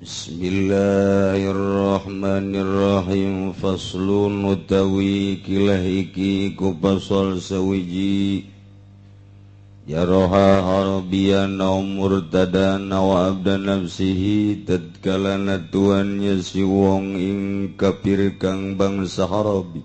Bismillahirrahmanirrahim. Faslun utawi kilah iki ku pasal sawiji jaroha harabiyan aw murtadan aw abdan nafsihi tatkala natuannya si wong ing kafir kang bangsa harabi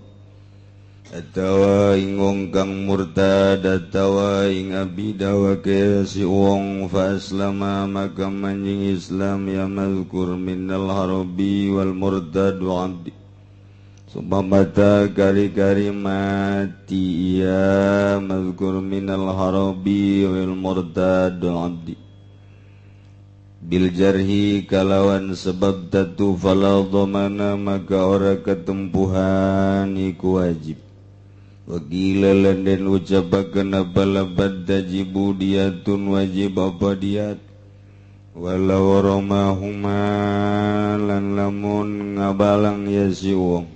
atawa ing wong kang murtad atawa ing abida wa si wong fa aslama maka manjing Islam ya mazkur minal harabi wal murtad wa abdi summa kari-kari mati ya mazkur minal harabi wal murtad wa abdi bil jarhi kalawan sebab tatu fala dhamana maka ora ketempuhan iku wajib. Wakila lan den ucapakeun apa labad tajibu diatun wajib apa diat walau ramahuma lan lamun ngabalang ya si wong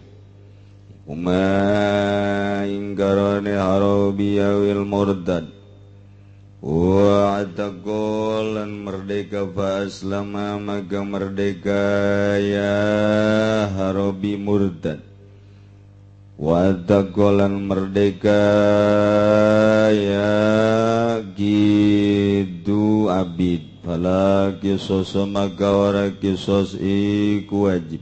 huma ingkarane harabi awil murtad wa ataqolan merdeka fa aslama maka merdeka ya harabi murtad wa ataqolan merdeka ya gitu abid fala kisos maka ora kisos iku wajib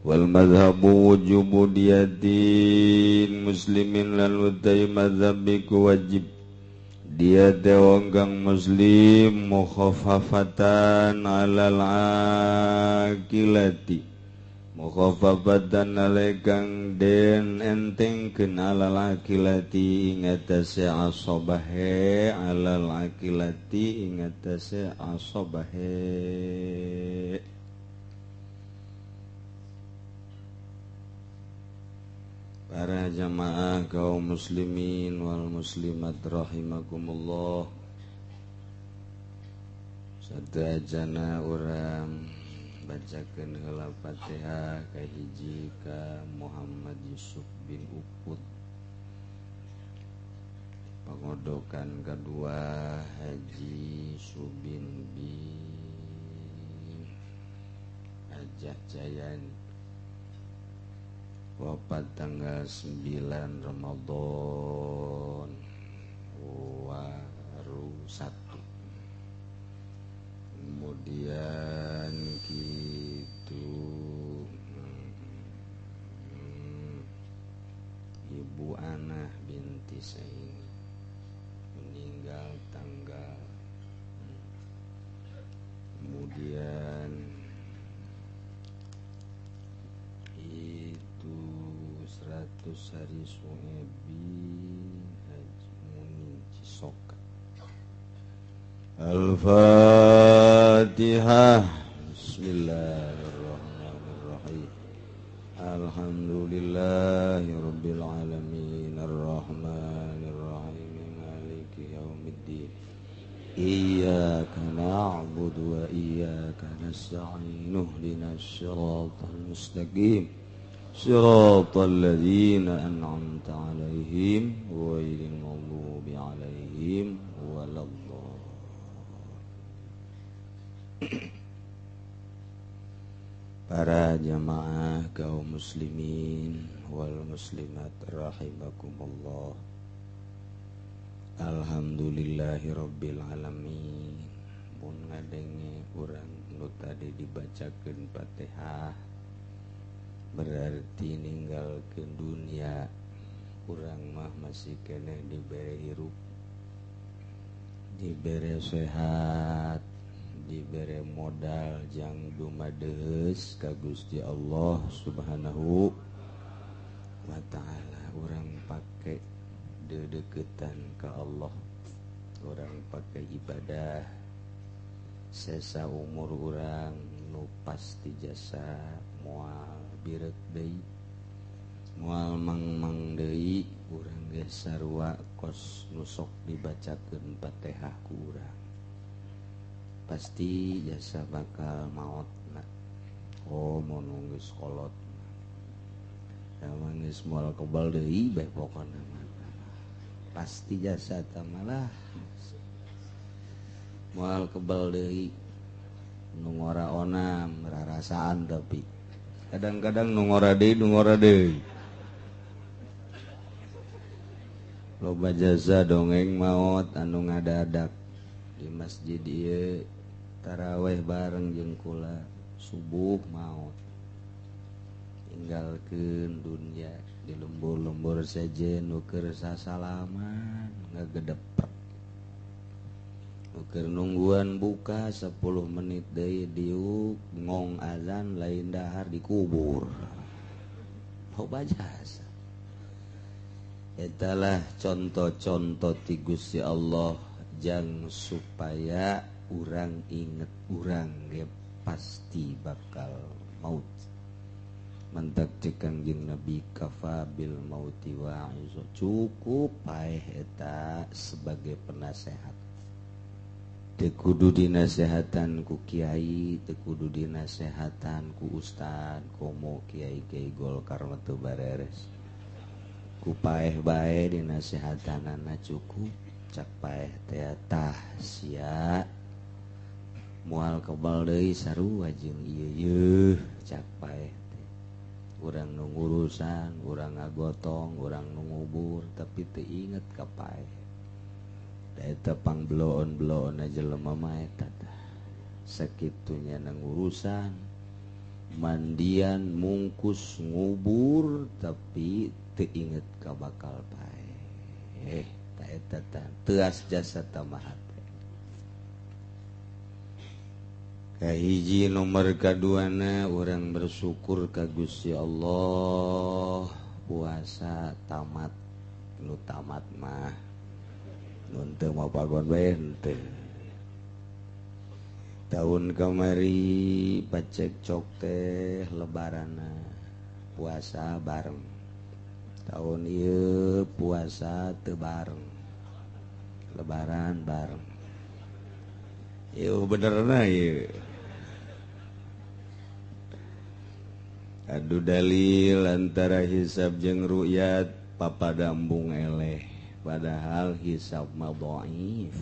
wal madhabu wujubu diyatin muslimin lan utai madhab iku wajib dia wong kang muslim mukhaffafatan alal akilati mukhaffafatan alai kang den entengkeun alal akilati ing atase asobahe alal akilati ing atase asobahe. Para jamaah kaum muslimin wal muslimat rahimakumullah, sadajana urang bacakeun heula Fatihah kahiji ka Muhammad Yusuf bin Uput, pangodokan kedua Haji Subin bin Hajah Jayani, wafat tanggal 9 Ramadan waru 1. Kemudian gitu Ibu Anah binti Saini meninggal tanggal, kemudian itu 100 hari Suhebi Haji Muni Cisoka. Al-Fatihah. Bismillahirrahmanirrahim. Alhamdulillahirabbil alamin arrahmanirrahim maliki yaumiddin. Iyyaka na'budu wa iyyaka nasta'in ihdinas siratal mustaqim siratal ladzina an'amta 'alaihim ghairil maghdubi 'alaihim waladdallin. Para jamaah kaum muslimin wal muslimat rahimakumullah. Alhamdulillahirabbil alamin. Mun ngadenge urang nu tadi dibacakeun Fatihah berarti ninggalkeun dunia urang mah masih keneh dibere hirup, dibere sehat, dibere modal jang dumadeus ka Gusti Allah Subhanahu wa ta'ala. Urang pake dedeketan ka Allah, urang pake ibadah sesa umur urang nu pasti jasa moal birek deui, moal mangmang deui. Urang geus sarua kos nu sok dibacakeun Fatihah ku urang pasti jasa bakal maot na. Oh mun geus kolot emang geus moal kebal deui bae pokona mah pasti jasa tah malah moal kebal deui. Nu ngora onam rarasaan tapi kadang-kadang nu ngora deui nu ngora deui. Loba jasa dongeng maot anu ngadadak di masjid ieu taraweh bareng jeung kula subuh maot. Tinggalkeun dunya di lembur-lembur sejen nu keur sasalaman ngagedepek. Keur nungguan buka 10 menit deui diuk ngong azan lain dahar dikubur. Loba jasa. Etalah contoh-contoh ti Gusti Allah jang supaya urang inget urang ge pasti bakal maut. Mantak cek Kangjeng Nabi kafa bil mauti wa'izu. Cukup paeh eta sebagai penasehat. Teu kudu dinasehatan ku kiai, teu kudu dinasehatan ku ustad, komo kiai-kiai Golkar mah teu bareres. Ku paeh bae dinasehatanana cukup, cak paeh teh tah sia moal kebal deui sarua jeung ieu yeuh cak paeh teh. Urang nu ngurusan, urang ngagotong, urang nu ngubur tapi teu inget ka paeh. Eta pang bloon-bloon aja jelema mah eta tah. Sakitunya nang urusan mandian mungkus ngubur tapi teu inget ka bakal paeh. Ta eta tah teuas jasa tamahat. Kahiji nomor kaduana urang bersyukur ka Gusti Allah puasa tamat nu tamat mah. Henteu mah pagon bae henteu. Tahun kamari pacekcok teh lebaranna puasa bareng. Tahun ieu puasa teu bareng. Lebaran bareng. Ieu benerna ieu. Adu dalil antara hisab jeung ru'yat papadambung eleh. Padahal hisab mah dhaif.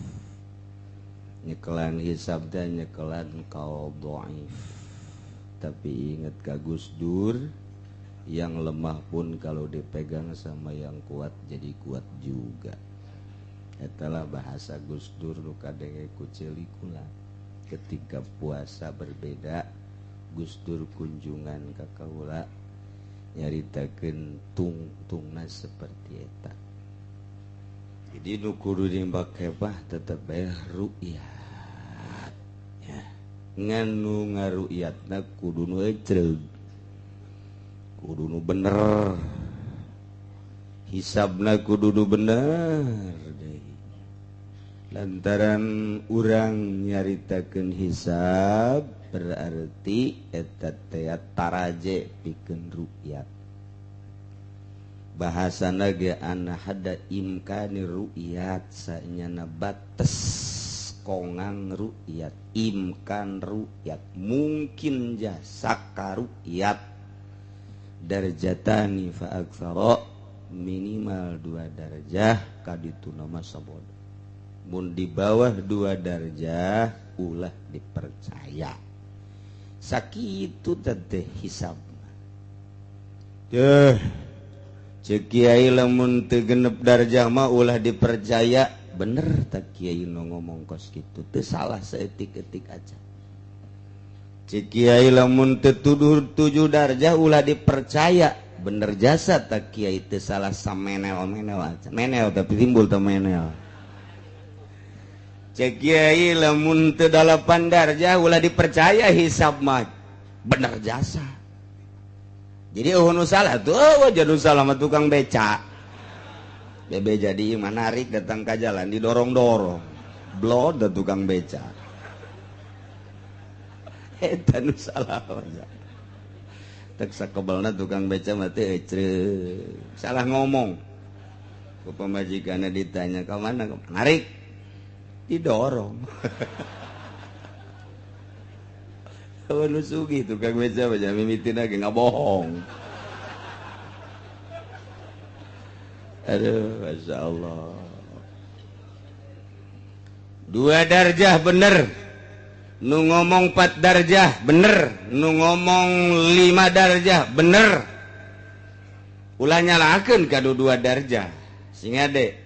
Nyekelan hisab dan nyekelan kaul dhaif. Tapi ingat ka Gus Dur, yang lemah pun kalau dipegang sama yang kuat jadi kuat juga. Etalah bahasa Gus Dur nu kadenge ku ceuli kula. Ketika puasa berbeda, Gus Dur kunjungan ka kaula nyaritakeun tungtungna seperti eta. Jadi nu kudu dibake bah tetep bae ru'yat. Ya. Ngan nu ngaru'yatna kudu nu ecreug. Kudu nu bener. Hisabna kudu nu bener deui. Lantaran urang nyaritakeun hisab berarti eta teh taraje pikeun ru'yat. Bahasana ge ana hada imkani ru'yat sanyana bates kongang ru'yat imkan ru'yat mungkin jasa karu'yat darjatani fa aktsara minimal 2 darjah kaditu nama sabodo mun di bawah 2 darjah ulah dipercaya sakitu teh hisabna teh. Cek kiai lamun teu genep darjah mah ulah dipercaya bener tak kiai nu ngomong kos kitu teu salah saeutik-eutik aja. Cek kiai lamun teu tuduh 7 darjah ulah dipercaya bener jasa tak kiai teu salah samenel-menel aja. Menel tapi timbul teu menel. Cek kiai lamun teu 8 darjah ulah dipercaya hisab mah bener jasa. Jadi oh nu salah tuh, oh jadi salah mah tukang beca. Bebe jadi menarik datang ke jalan didorong-dorong. Blod tukang beca. Eta nu salah aja. Tek sakebelna tukang beca mah teh ecreug. Salah ngomong. Ku pamajikanna ditanya ka mana? Narik. Didorong. Nu sugih tukang beca mah mimitina ge ngabohong. Aduh, Masya Allah. 2 darjah bener. Nu ngomong 4 darjah bener, nu ngomong 5 darjah bener. Ulah nyalakeun ka nu 2 darjah. Sing ade.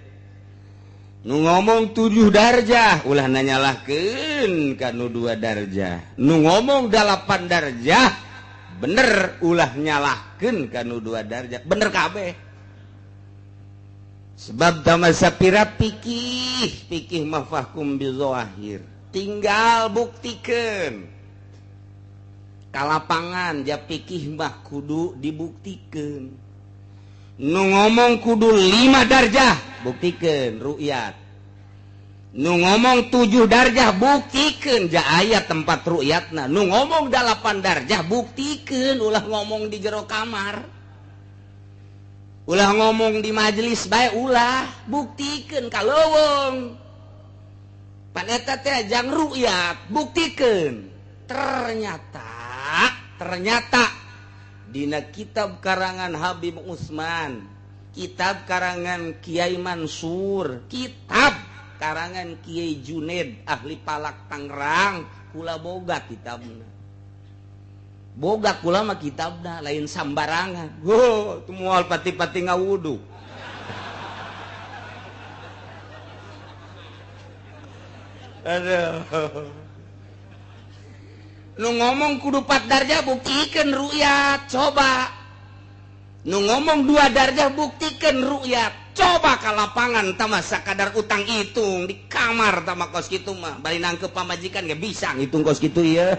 Nu ngomong 7 darjah ulah nanyalahkeun ka nu 2 darjah. Nu ngomong 8 darjah bener ulah nyalahkeun ka nu 2 darjah. Bener kabeh. Sebab tamasa pira pikih, pikih mafahkum bizawahir. Tinggal buktikan kalapangan ja pikih mah kudu dibuktikan. Nu ngomong kudu 5 darjah buktikan ru'yat. Nu ngomong 7 darjah buktikan ja aya tempat ru'yatna. Nu ngomong 8 darjah buktikan, ulah ngomong di jero kamar, ulah ngomong di majelis bae, ulah buktikan kaleuweung. Paneta teh jang ru'yat buktikan. Ternyata dina kitab karangan Habib Usman, kitab karangan Kiai Mansur, kitab karangan Kiai Juned ahli palak Tangerang, kula boga kitabna. Boga kula mah kitabna lain sambarangan. Oh, tu moal pati-pati ngawudu. Aduh. Nu ngomong kudu 4 darjah buktikan ru'yat, coba. Nu ngomong 2 darjah buktikan ru'yat, coba ke lapangan tama sakadar utang hitung di kamar tama kos kitu mah bari nangkep pamajikan ge bisa ngitung kos kitu ieu.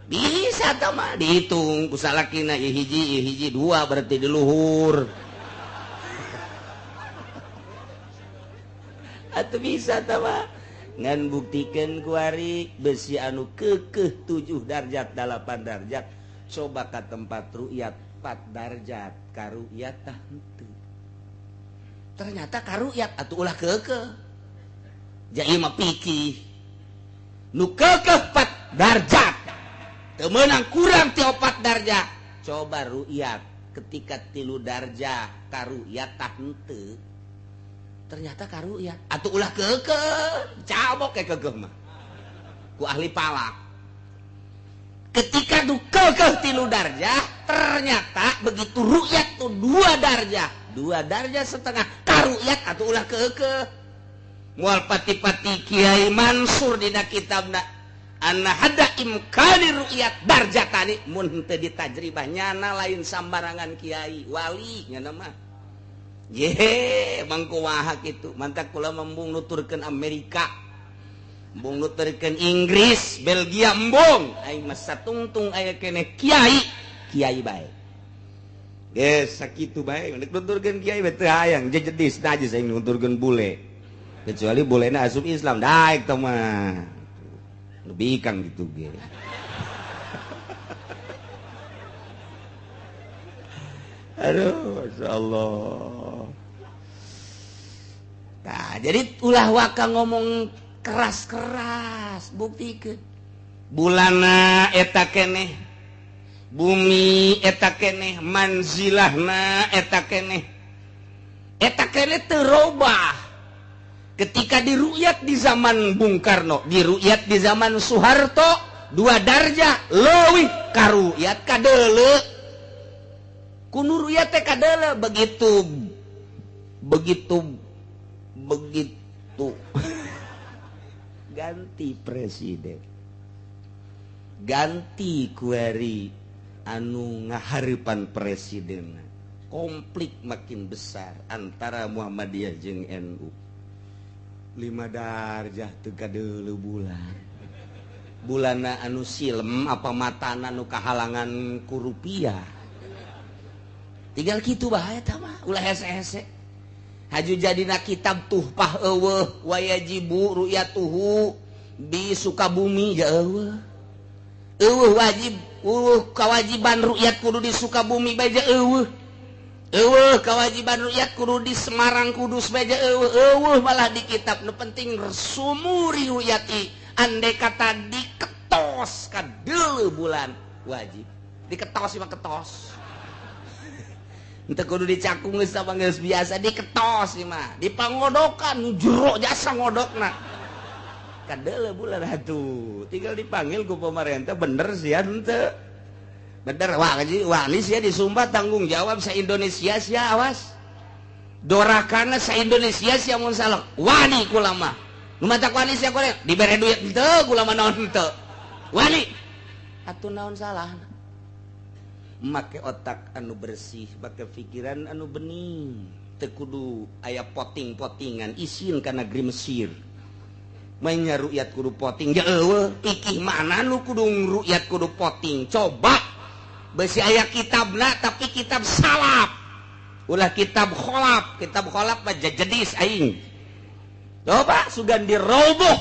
Bisa tama dihitung ku salakina ieu hiji 2 berarti di luhur. Atuh bisa tama ngan buktikan kuari besi anu kekeh 7 darjat 8 darjat coba ka tempat ru'yat 4 darjat karu'yat tah henteu. Ternyata karu'yat atuh ulah kekeh ja ieu mah pikih nu kekeh 4 darjat teu meunang kurang ti 4 darjat coba ru'yat ketika 3 darjah karu'yat tah henteu. Ternyata karu'yat atuh ulah kekeh cabok ke kekeh mah ku ahli palak. Ketika du kekeh 3 darjah ternyata begitu ru'yat tuh 2 darjah 2 darjah setengah karu'yat atuh ulah kekeh. Moal pati-pati Kiai Mansur dina kitabna anna hada imkani ru'yat darjatani mun henteu ditajribah nyana lain sambarangan kiai wali nyana mah. Ye, mangko waha kitu. Mantak kula embung nuturkeun Amerika, embung nuturkeun Inggris, Belgia embung. Aing mah satungtung aya keneh kiai, kiai bae. Geus sakitu bae nek nuturkeun kiai bae teu hayang jejedis najis aing nuturkeun bule. Kecuali bulena asup Islam daek teh mah. Lebih kang gitu ge. Aduh, Masya Allah. Nah, jadi ulah waka ngomong keras-keras, buktikan. Bulana eta keneh, bumi eta keneh, manzilahna eta keneh. Eta keneh teu robah. Ketika diru'yat di zaman Bung Karno, diru'yat di zaman Soeharto, 2 darjah leuwih karu'yat kadeuleu. Kuno ru'yat teh kadeuleu begitu begitu begitu ganti presiden, ganti kuari anu ngahareupan presiden, konflik makin besar antara Muhammadiyah jeung NU. 5 darjah teu kadeuleu bulan. Bulana anu silem apa matana nu kahalangan ku rupiah. Tinggal kitu bae eta mah ulah hese-hese. Haju jadina kitab tuhpah eueuh wajibu ru'yatuhu di Sukabumi ja eueuh. Eueuh wajib, eueuh kewajiban ru'yat kudu di Sukabumi bae ja eueuh. Eueuh kewajiban ru'yat kudu di Semarang Kudus bae ja eueuh. Eueuh malah di kitab nu penting sumuri ru'yati andai kata diketos ka deuleu bulan wajib. Diketos mah ketos. Entah kudu dicakung geus apa geus biasa diketos ieu mah, dipangodokan nu jero jasa ngodokna. Kadele bulan atuh tinggal dipanggil ku pemerintah bener sih henteu. Bener wani wani sia disumpah tanggung jawab sa Indonesia sia awas. Dorakana sa Indonesia sia mun salah. Wani kula mah. Nu matak wani sia kula dibere duit henteu kula mah naon henteu. Wani. Atuh naon salah? Make otak anu bersih, make pikiran anu bening. Teu kudu aya poting-potingan isin ka negeri Mesir. Mainnya rukyat kudu poting ya eueuh, pikih mana nu kudu rukyat kudu poting. Coba besi aya kitabna tapi kitab salaf. Ulah kitab kholaf, kitab kholaf mah jejedis aing. Coba sugan diroboh,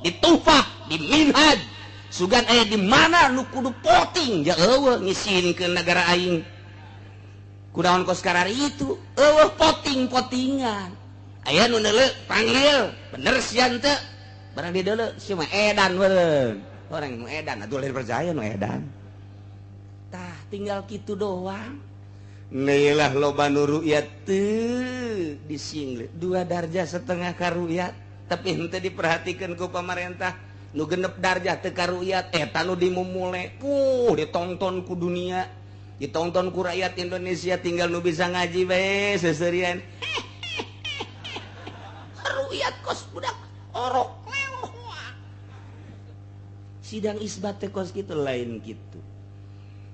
ditufah, diminhaj. Sugan aya di mana nu kudu poting ya eueuh ngisin ke negara aing. Kunaon kos karar itu eueuh poting-potingan. Aya nu neuleuh panggil, bener sia henteu. Barang dideuleuh sia mah edan meureun. Orang nu edan atuh lain percaya nu edan. Tah tinggal kitu doang. Neulah loba nu rukyat teu disinglet 2,5 darjah karuyat tapi henteu diperhatikeun ku pamarentah. Nu genep darjah teu karuyat eta nu dimumule puh ditonton ku dunia ditonton ku rakyat Indonesia tinggal nu bisa ngaji bae seserian ruyat kos budak orok lewoh sidang isbat teh kos kitu lain kitu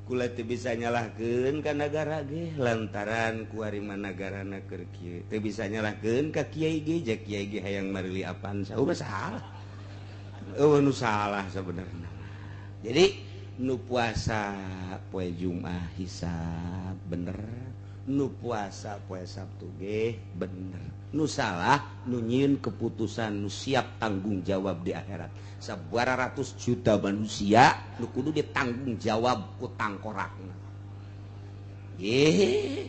kula teu bisa nyalahkeun ka nagara ge lantaran kuari mah nagarana keur kieu teu bisa nyalahkeun ka kiai ge ja kiai ge hayang marili apan saur salah. Eueuh nu salah sebenarnya. Jadi nu puasa poe Jumat hisab bener, nu puasa poe Sabtu ge bener. Nu salah nu nyieun keputusan nu siap tanggung jawab di akhirat. Sabaraha ratus juta manusia nu kudu ditanggung jawab ku tangkorakna. Ye,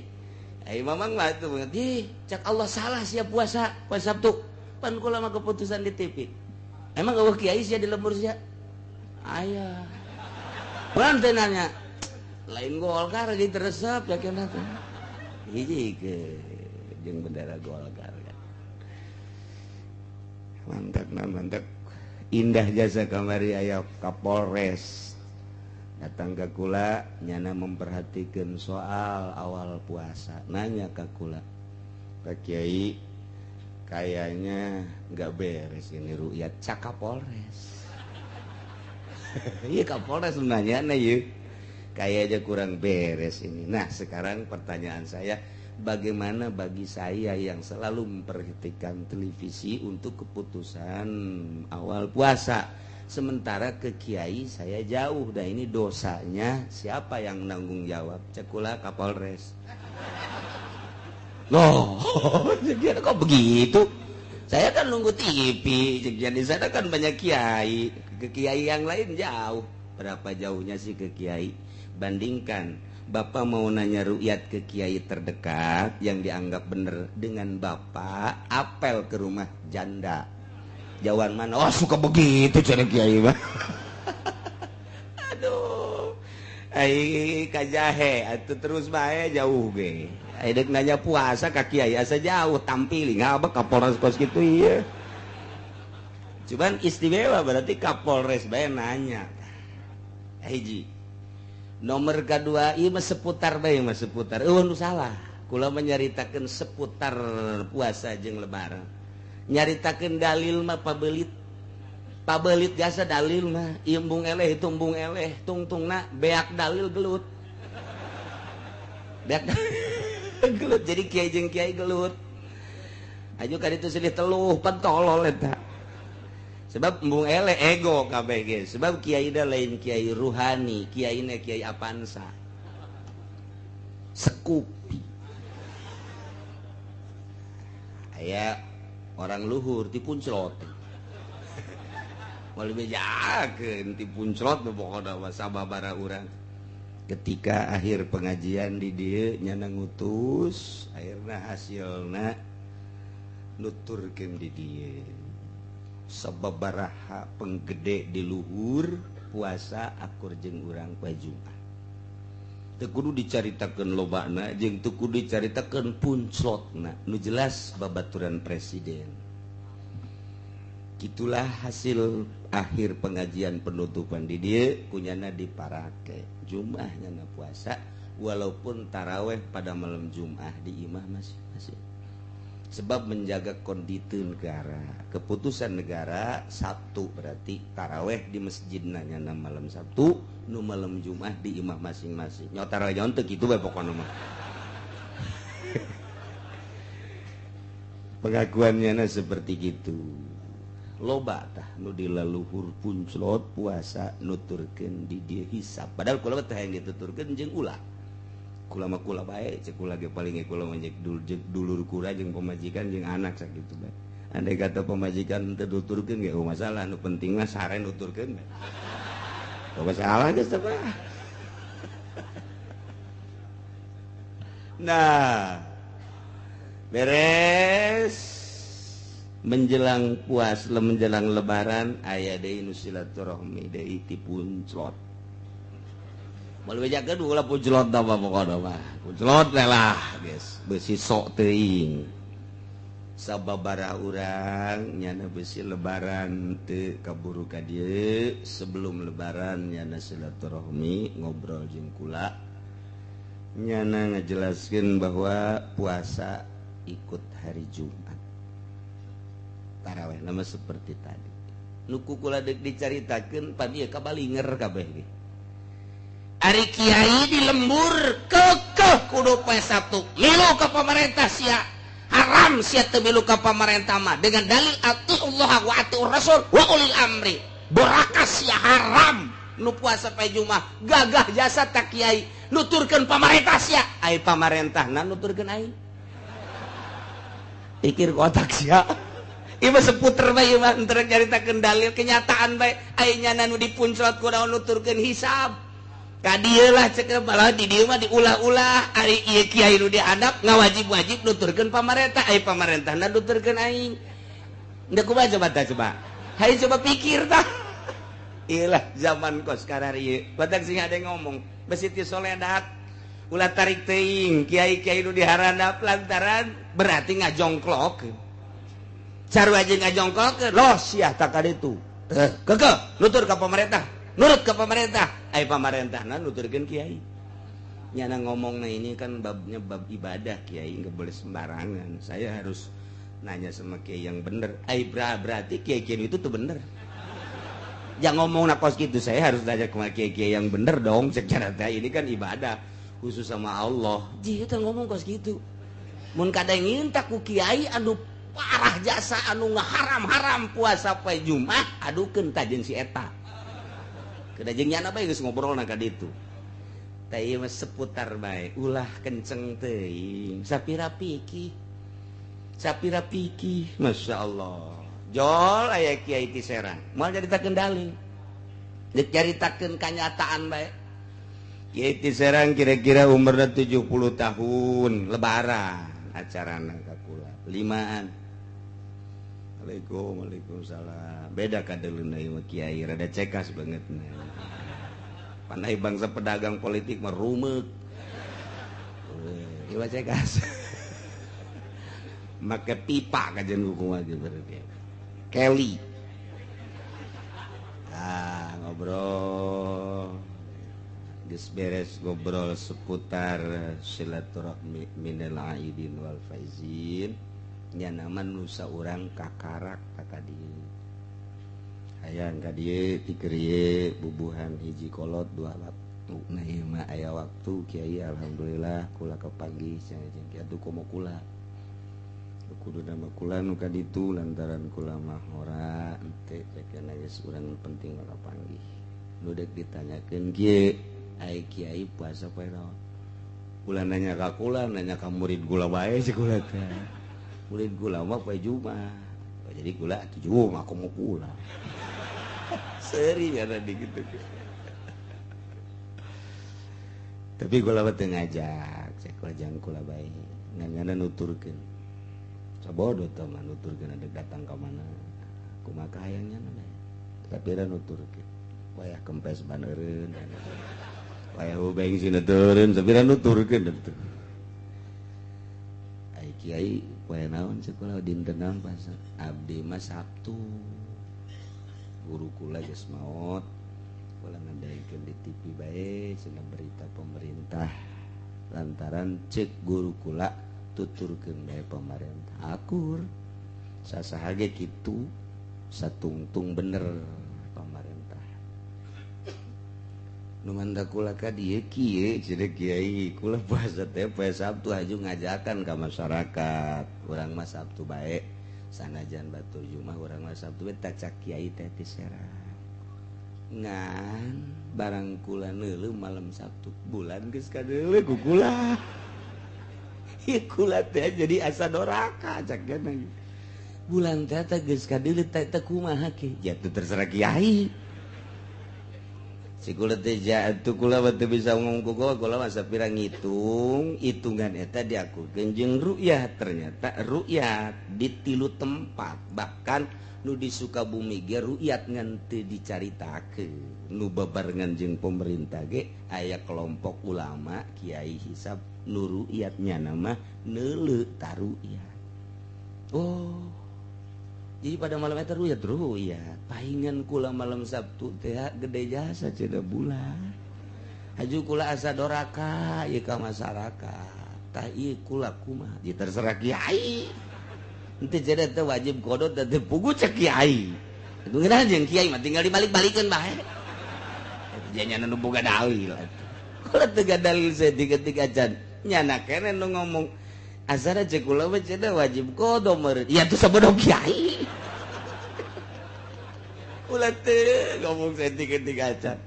ai mamang mah atuh ngerti, cak Allah salah siap puasa poe Sabtu. Pan kula mah keputusan di TV. Emang eueuh kiai sia di lembur sia? Aya. Bukan teu nanya. Lain Golkar jadi teresep yakin teh. Hiji ke jeung bendera Golkar kan. Mantap mantap. Indah jasa kamari aya Kapolres. Datang ka kula nyana memperhatikan soal awal puasa. Nanya ka kula. Pak Kiai kayaknya nggak beres ini rukyat cak Kapolres. Iya Kapolres nanya nah yuk. Kayaknya kurang beres ini. Nah sekarang pertanyaan saya, bagaimana bagi saya yang selalu memperhatikan televisi untuk keputusan awal puasa, sementara ke kiai saya jauh. Nah ini dosanya siapa yang nanggung jawab? Cekula Kapolres. Loh, kok begitu? Saya kan nunggu TV, di sana kan banyak kiai. Ke kiai yang lain jauh. Berapa jauhnya sih ke kiai? Bandingkan, bapak mau nanya rukyat ke kiai terdekat yang dianggap bener dengan bapak apel ke rumah janda. Jauhan mana? Oh suka begitu cara kiai mah. Aduh, ai kajahe atuh terus bae jauh ge. Aidek nanya puasa ka kiai asa jauh tampil ngabek Kapolres kos kitu ieu. Cuman istimewa berarti Kapolres bae nanya. Hiji. Nomor kedua ieu mah seputar bae mah seputar. Eueuh nu salah. Kula menyaritakeun seputar puasa jeung lebaran. Nyaritakeun dalil mah pabelit. Pabelit jasa dalil mah ieu embung eleh itu embung eleh tungtungna beak dalil gelut. Beak gelut jadi kiai jeung kiai gelut. Aju ka ditu silih teluh pentolol eta. Sebab embung eleh ego kabeh ge. Sebab kiai da lain kiai ruhani, kiaina kiai Avanza. Sekupi. Aya orang luhur dipunclot. Moal bejakeun dipunclot pokona mah sababaraha urang. Ketika akhir pengajian di dieu nyana ngutus, akhirna hasilna nuturkeun di dieu. Sababaraha penggede di luhur puasa akur jeung urang poe Jumat. Teu kudu dicaritakeun lobana jeung teu kudu dicaritakeun punclotna. Nu jelas babaturan presiden. Gitulah hasil akhir pengajian penutupan di dieu kunyana diparake Jumat nyana puasa walaupun taraweh pada malam Jumat di imah masing-masing. Sebab menjaga kondisi negara, keputusan negara Sabtu berarti taraweh di masjid nyana malam Sabtu, nu malam Jumat di imah masing-masing. Nyo taraweh teu kitu bae pokona mah. Pengakuannya seperti gitu. Loba tah nu di leluhur punclot puasa nuturkeun di dieu hisab. Padahal kula teh hayang dituturkeun jeung ulah. Kula mah kula bae, cek kula ge paling kula mah jeung dulur kula jeung pamajikan jeung anak sakitu bae. Andai kata pamajikan teu nuturkeun ge masalah, nu penting mah sare nuturkeun bae. Teu masalah geus teh. Nah, beres menjelang puas menjelang lebaran aya deui nu silaturahmi deui ti punclot. Moal bejakeun ulah punclot da pokona mah. Punclot lah geus beusi sok teuing. Sababaraha urang nyana beusi lebaran teu kaburu ka dieu, sebelum lebaran nyana silaturahmi ngobrol jeung kula. Nyana ngajelaskeun bahwa puasa ikut hari Jumat. Taraweh nama seperti tadi. Nu ku kula deuk dicaritakeun pan ieu kabalinger kabeh ge. Ari kiai di lembur kekeh kudu poe Sabtu milu ka pamarentah sia. Haram sia teu milu ka pamarentah mah dengan dalil atiullah wa atiur rasul wa ulil amri. Borakas sia haram nu puasa poe Jumat gagah jasa tak kiai nuturkeun pamarentah sia. Ai pamarentahna nuturkeun aing. Pikir kotak sia. Ieu seputer bae ieu mah henteu nyaritakeun dalil kenyataan bae aya nyana nu dipunclot ku naon nuturkeun hisab. Ka dieu lah cek malah di dieu mah diulah-ulah ari ieu kiai nu dihandap ngawajib-wajib nuturkeun pamarentah ai pamarentahna nuturkeun aing. Henteu kumaha coba tah coba. Hayu coba pikir tah. Ieu lah zaman kos kararieu. Batak sing ada ngomong besi ti soledat ulah tarik teuing kiai-kiai nu diharandap lantaran berarti ngajongklok. Sarua jeung ngajongkolkeun loh sia tak kaditu. Kekeh nutur ka pemerintah, nurut ka pemerintah. Ai pamarentahna nuturkeun kiai. Nyana ngomongna ini kan babnya bab ibadah kiai enggak boleh sembarangan. Saya harus nanya sama kiai yang bener. Ai berarti kiai-kiai itu tuh bener. Jangan ngomong kos gitu, saya harus nanya ke kiai-kiai yang bener dong. Secara teh ini kan ibadah khusus sama Allah. Jika ngomong kos gitu. Mun kadang tak ku kiai anu parah jasa anu ngaharam-haram puasa poe Jumat adukeun ta jeung si eta. Kedah jeung nyana bae geus ngobrolna ka ditu. Tah ieu mah seputar bae, ulah kenceng teuing. Sapira pikih. Sapira pikih, masyaallah. Jol aya kiai ti Serang, moal nyaritakeun dalil. Deuk nyaritakeun kanyataan bae. Kiai ti Serang kira-kira umurna 70 tahun, lebaran acarana ka kula. Limaan. Assalamualaikum, waalaikumsalam. Beda kadeluna ieu kiai, rada cekas banget. Pandai bangsa pedagang politik mah rumek. Ieu mah cekas. Make pipa kajen kumaha ge berarti. Kelly. Ah, ngobrol. Geus beres ngobrol seputar silaturahmi minal aidin wal faizin. Nya nama nusa urang kakarak ka dieu. Hayang ka dieu tikeur bubuhan hiji kolot dua waktu. Nah ieu mah aya waktu kiai alhamdulillah kula kapanggih cenah jeung kiai atuh komo kula. Kudu nama kula nu ka ditu lantaran kula mah hora henteu cekeun geus urang penting mah kapanggih. Nu deuk ditanyakeun kieu ai kiai puasa poe naon? Kula nanya ka kula nanya ka murid kula bae si kula teh. Murid gula mah poe Jumat. Jadi gula atuh Jumat komo kula. Seri ada di gitu. Tapi gula mah teu ngajak, cek kula jang kula bae. Ngan-ngana nuturkeun. Sabodo teh mah nuturkeun ada datang ka mana. Kumaha kahayangnya bae. Tapi ra nuturkeun. Wayah kempes baneureun. Wayah ubeng sineuteun, tapi ra nuturkeun atuh. Ai kiai poe naon sekolah dinten naon pasar abdi mah Sabtu. Guru kula geus maot, kula ngadengkeun di TV bae cenah berita pemerintah, lantaran cek guru kula tuturkeun bae pemerintah akur sasaha ge kitu satungtung bener pemerintah. Nu manda kula ka dieu kieu cenah kiai, kula puasa teh poe Sabtu haju ngajakan ka masyarakat, urang mah Sabtu bae sanajan batur Jumat, urang mah Sabtu bae tacak kiai teh ti Serang. Ngan barang kula neuleuh malam Sabtu bulan geus kadeuleuh ku kula. Ieu kula teh jadi asa doraka cak bulan teh teh geus kadeuleuh teh teh kumaha ke? Ya teu terserah kiai. Si kula teh jatuh kula mah teu bisa ngomong ku kula, kula mah sapira ngitung, hitungan eta diakurkeun jeung ru'yah. Ternyata ru'yat di tilu tempat, bahkan nu di Sukabumi ge ru'yat ngan teu dicaritakeun. Nu babarengan jeung pemerintah ge aya kelompok ulama kiai hisab nu ru'yatnya nama neuleuh taru'yat. Oh, jadi pada malam eta ru'yat ru'yat pahingan kula malam Sabtu teh gede jasa cenah bulan. Haju kula asa doraka ieu ka masyarakat. Tah ieu kula kumaha? Di terserah kiai. Henteu cenah teh wajib qodho teh pugu cek kiai. Itu ngeunah jeung kiai mah tinggal dibalik-balikeun bae. Eta nyana nu boga dalil atuh. Kula teu dalil saeutik-eutik acan. Nyana keneh nu ngomong asana cek kula mah cenah wajib qodho meureun. Ya tuh sabodoh kiai. Kula teu ngomong saeutik-eutik acan.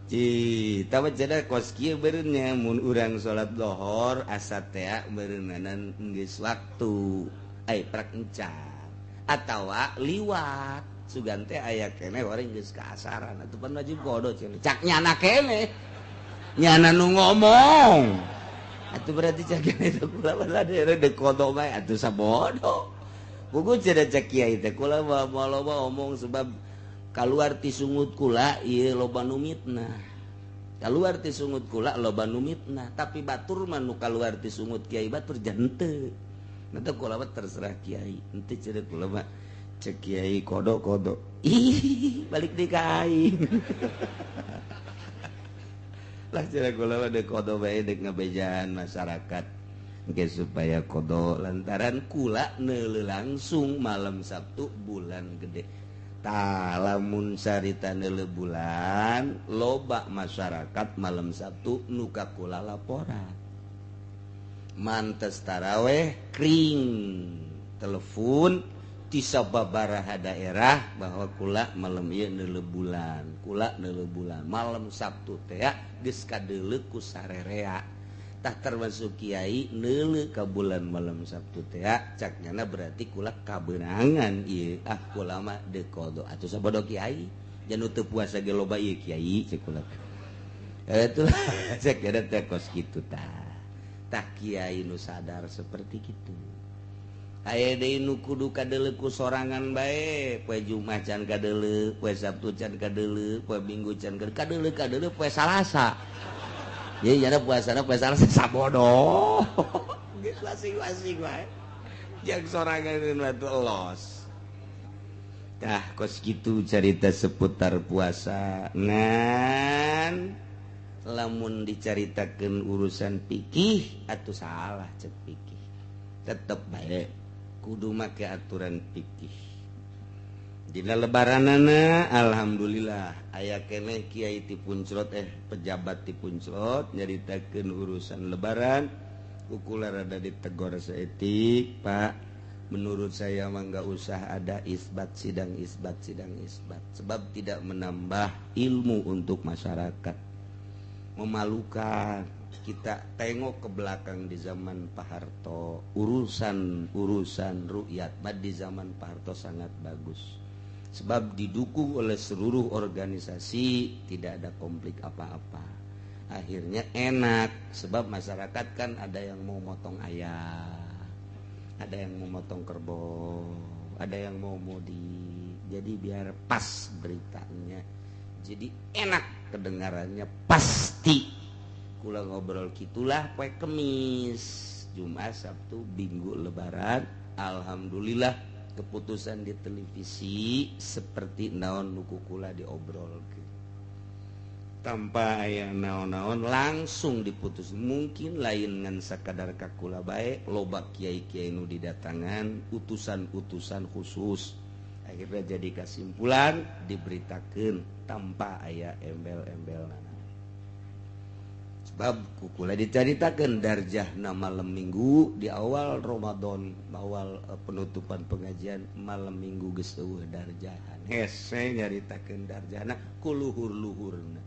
Ci, tawa cenah kos kieu beureunnya mun urang salat lohor asa teh beureunanan geus waktu ai prak encan atawa liwat sugan teh aya keneh orang geus kaasaran atuh pan wajib qodho cenah. Cak nyana keneh. Nyana nu ngomong. Atuh berarti cak keneh teh kula mah deuk qodho bae atuh sabodo. Pugu cenah cak kiai teh kula mah loba omong sebab kaluar ti sungut kula ieu loba nu mitnah. Kaluar ti sungut kula loba nu mitnah, tapi batur mah nu kaluar ti sungut kiai batur jante. Nanti kula mah terserah kiai. Henteu cenah kula mah cek kiai qodho-qodho. Ih, balik deui ka aing. Lah cenah kula mah deuk qodho bae deuk ngabejaan masyarakat. Engke supaya qodho lantaran kula neuleuh langsung malam Sabtu bulan gede. Tah lamun carita neuleuh bulan loba masyarakat malam Sabtu nu ka kula laporan. Mantes taraweh kring telepon ti sababaraha daerah bahwa kula malam ieu neuleuh bulan, kula neuleuh bulan malam Sabtu teh geus kadeuleuh ku sarerea. Tah termasuk kiai neuleuh ka bulan malam Sabtu teh cak nyana berarti kula kabeunangan ieu, ah kula mah deuk qodho atuh sabodo kiai jan teu puasa ge loba ieu kiai cek kula. Atuh cek nyana teh kos kitu tah. Tah kiai nu sadar seperti kitu. Aya deui nu kudu kadeuleuh ku sorangan bae, poe Jumat can kadeuleuh, poe Sabtu can kadeuleuh, poe Minggu can kadeuleuh, kadeuleuh poe Salasa. Jadi nyana puasana poe Salasa sabodo. Geus masing-masing bae. Jeung sorangan mah teu los. Tah kos kitu carita seputar puasa. Ngan lamun dicaritakeun urusan fikih atuh salah cek fikih. Tetep bae kudu make aturan fikih. Dina lebaranana alhamdulillah aya keneh kiai ti Puncrot pejabat ti Puncrot nyaritakeun urusan lebaran ku kula rada ditegor saeutik, Pak, menurut saya mah enggak usah ada isbat sidang isbat sidang isbat sebab tidak menambah ilmu untuk masyarakat. Memalukan. Kita tengok ke belakang di zaman Pak Harto, urusan-urusan rukyat di zaman Pak Harto sangat bagus. Sebab didukung oleh seluruh organisasi, tidak ada konflik apa-apa. Akhirnya enak, sebab masyarakat kan ada yang mau motong ayam, ada yang mau motong kerbau, ada yang mau mudik. Jadi biar pas beritanya, jadi enak kedengarannya pasti. Kula ngobrol gitulah poe Kemis, Jumat, Sabtu, Minggu lebaran, alhamdulillah Keputusan di televisi seperti naon nu kukula diobrolkeun. Tanpa aya naon-naon langsung diputus. Mungkin lain ngan sakadar kakula bae, loba kiai-kiai nu didatangan, utusan-utusan khusus. Akhirnya jadi kesimpulan diberitakeun tanpa aya embel-embel nana. Sebab kukula dicaritakeun darjahna malam minggu di awal Ramadan, awal penutupan pengajian malam minggu geus eueuh darjahan. Hese nyaritakeun darjahna ku luhur-luhurna.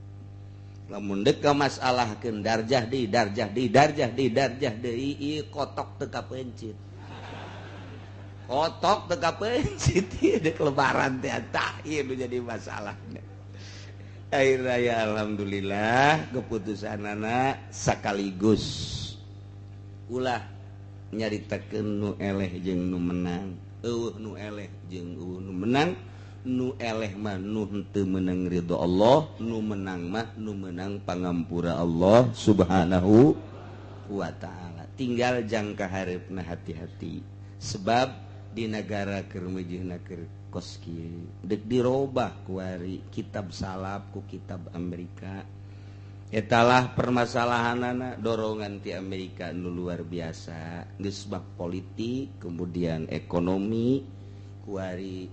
Lamun dek ka masalahkeun darjah deui, darjah deui, darjah deui, darjah deui, ieu kotok teu kapencit. Kotok teu kapencit ieu dek lebaran teh tah ieu nu jadi masalah. Akhir raya alhamdulillah keputusanana sekaligus ulah nyaritakeun nu eleh jeung nu menang, eueuh nu eleh jeung eueuh nu menang, nu eleh mah nu henteu meunang ridho Allah, nu menang mah nu menang pangampura Allah Subhanahu wa taala. Tinggal jangka hareupna hati-hati sebab di negara keur meujeuhna keur kos kieu dek dirobah kuari kitab salaf ku kitab Amerika. Etalah permasalahanana dorongan ti Amerika nu luar biasa geus bab politik kemudian ekonomi kuari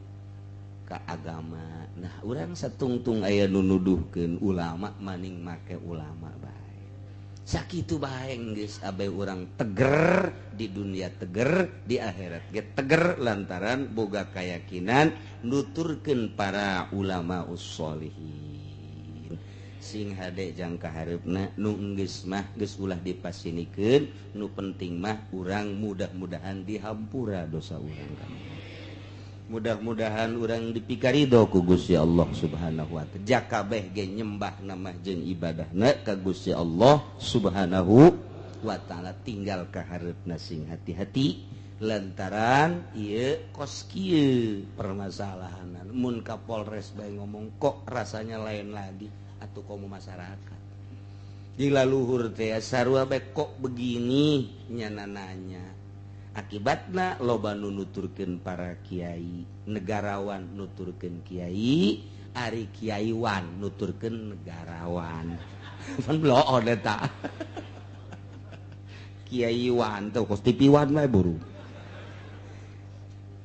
ka agama. Nah urang satungtung aya nu nuduhkeun ulama maning make ulama bae. Sakitu bae geus abe urang teger di dunia, teger di akhirat ge teger lantaran boga keyakinan nuturkeun para ulama usholihin. Sing hade jangka hareupna nu geus mah geus ulah dipasinikeun, nu penting mah urang mudah-mudahan dihampura dosa urang kami. Mudah-mudahan urang dipikarido ku Gusti Allah Subhanahu wa taala. Jakabeh ge nyembah nama jeung ibadahna ka Gusti Allah Subhanahu wa taala. Tinggal ka hareupna sing hati-hati lantaran ieu kos kieu permasalahanan. Mun ka Polres bae ngomong kok rasanya lain lagi atuh komo masyarakat. Di laluhur teh sarua bae kok begini nyana nanya. Akibatna loba nu nuturkeun para kiai, negarawan nuturkeun kiai, ari kiaiwan nuturkeun negarawan. Pan bloon eta. Kiaiwan tuh kos tipiwan bae buru.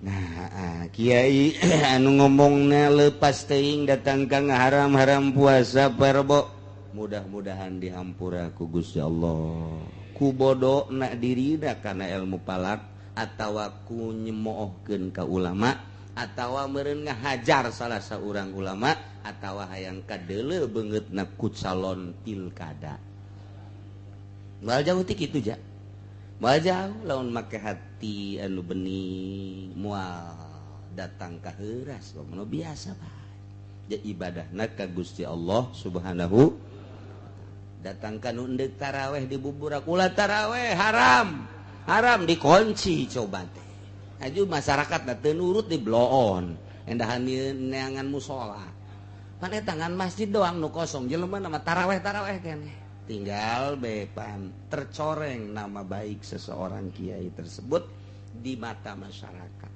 Nah, kiai anu ngomongna leupas teuing datang ka ngaharam-haram puasa perbo. Mudah-mudahan dihampura ku Gusti Allah. Ku bodoh nak dirina karena ilmu palak atawa ku nyemoohkeun ka ulama atawa meureun ngahajar salah saurang ulama atawa hayang kadeuleu beungeutna ku calon pilkada. Moal jauh ti kitu ja. Moal jauh lamun make hati anu bening moal datang ka heuras lamun biasa bae. Ja ibadahna ka Gusti Allah Subhanahu. Datangkan undek taraweh di buburak ulah taraweh haram haram dikunci coba teh aju masyarakat na teu nurut di bloon endahan neangan musola pan eta ngan masjid doang nu kosong jelema nama taraweh taraweh keneh tinggal bepan tercoreng nama baik seseorang kiai tersebut di mata masyarakat